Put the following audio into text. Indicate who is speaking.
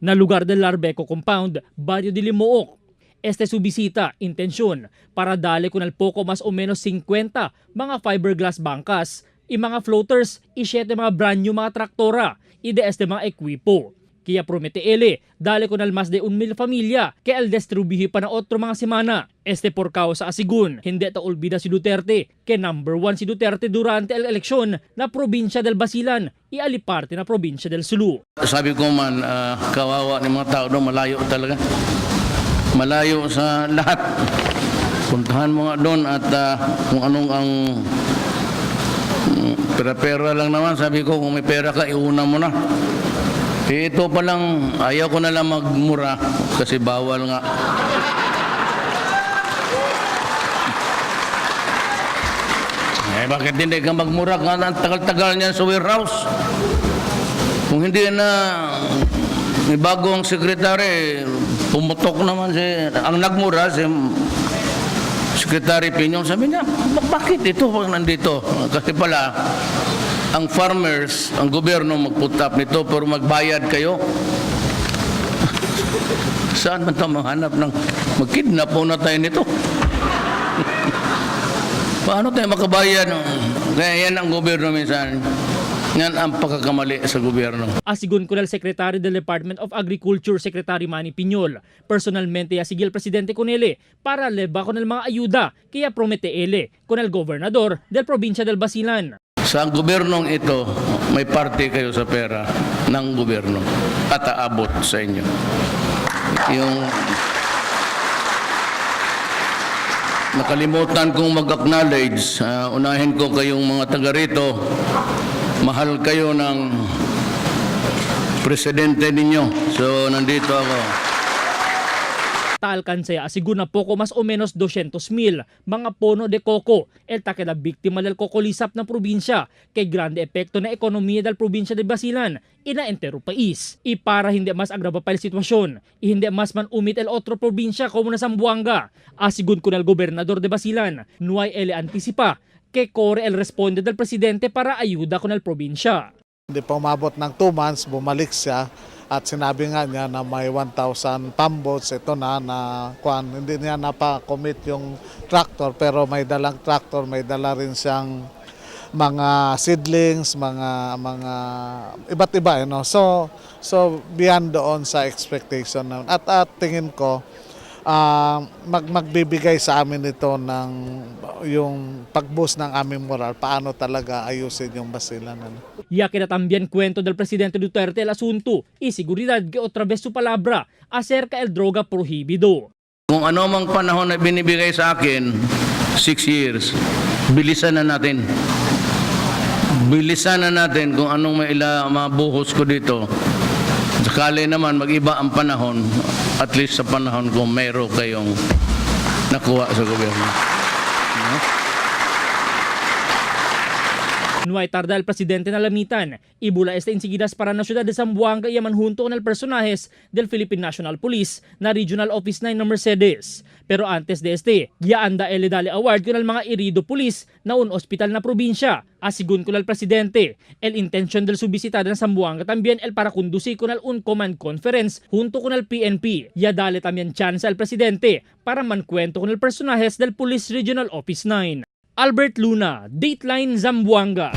Speaker 1: Na lugar del Larbeco Compound, Barrio de Limooc. Este su visita, intensyon, para dale con al poco mas o menos 50 mga fiberglass bangkas, i mga floaters, i 7 mga brand new mga traktora, i de este mga ekwipo. Kaya promete ele, dale con al mas de 1,000 familia, que al distribuhi pa na otro mga semana. Este por causa asigun, hindi ta olvida si Duterte, que number 1 si Duterte durante el eleksyon na probinsya del Basilan, i aliparte na probinsya del Sulu.
Speaker 2: Sabi ko man, kawawa ng mga tao doon, malayo talaga. Malayo sa lahat. Puntahan mo nga doon at kung anong ang pera-pera lang naman. Sabi ko, kung may pera ka, iuna mo na. Eh, ito pa lang, ayaw ko na lang magmura kasi bawal nga. Eh, bakit hindi ka magmura? Ang tagal-tagal niyan sa warehouse. Kung hindi na may bagong sekretary, pumutok naman si, ang nagmura si Secretary Piñol, sabi niya, "Bakit ito pag nandito?" Kasi pala, ang farmers, ang gobyerno mag-put up nito, pero magbayad kayo. Saan man tayo maghanap ng, mag-kidnap muna tayo nito. Paano tayo makabayad? Kaya yan ang gobyerno minsan. Yan ang pagkakamali sa gobyerno.
Speaker 1: Asigun ko del Secretary del Department of Agriculture, Secretary Manny Piñol. Personalmente asigil Presidente Conele para leba con el mga ayuda kaya promete ele con el gobernador del probinsya del Basilan.
Speaker 2: Sa gobyernong ito, may parte kayo sa pera ng gobyerno at aabot sa inyo. Yung nakalimutan kong mag-acknowledge, unahin ko kayong mga taga rito, mahal kayo ng presidente ninyo. So, nandito ako.
Speaker 1: Taalkansaya asigun na poco mas o menos 200,000 mga pono de coco el takeda biktima del kokolisap ng probinsya kay grande epekto na ekonomiya del probinsya de Basilan ina entero pais. I para hindi mas agrava pa el sitwasyon, i hindi mas man umit el otro probinsya como na Zamboanga. Asigun con el gobernador de Basilan, nuay ele anticipa que corre el responde del presidente para ayuda con el probinsya.
Speaker 3: Hindi pa umabot ng 2 months, bumalik siya at sinabi nga niya na may 1,000 pump boats, ito na, na kwan, hindi niya napa-commit yung tractor pero may dalang tractor, may dala rin siyang mga seedlings, mga iba't iba, you know? So beyond doon sa expectation na at tingin ko magbibigay sa amin ito ng yung pag-boost ng aming moral, paano talaga ayusin yung Basilan. Ano?
Speaker 1: Ya que también cuento del presidente Duterte el asunto y seguridad que otra vez su palabra acerca el droga prohibido.
Speaker 2: Kung ano mang panahon na binibigay sa akin, 6 years, bilisan na natin. Bilisan na natin kung anong mabuhos ko dito. Sakali naman mag-iba ang panahon, at least sa panahon ko meron kayong nakuha sa gobyerno.
Speaker 1: No hay tarda el presidente na lamitan. Ibula esta insigidas para na ciudad de Zamboanga y junto con el personajes del Philippine National Police na Regional Office 9 na Mercedes. Pero antes de este, gianda el dale award con el mga irido police na un hospital na probinsya. Asigun con el presidente, el intention del su visita en Zamboanga también el para conducir con el un command conference junto con el PNP. Ya dale también chance al presidente para mancuento con el personajes del Police Regional Office 9. Albert Luna, Dateline Zamboanga.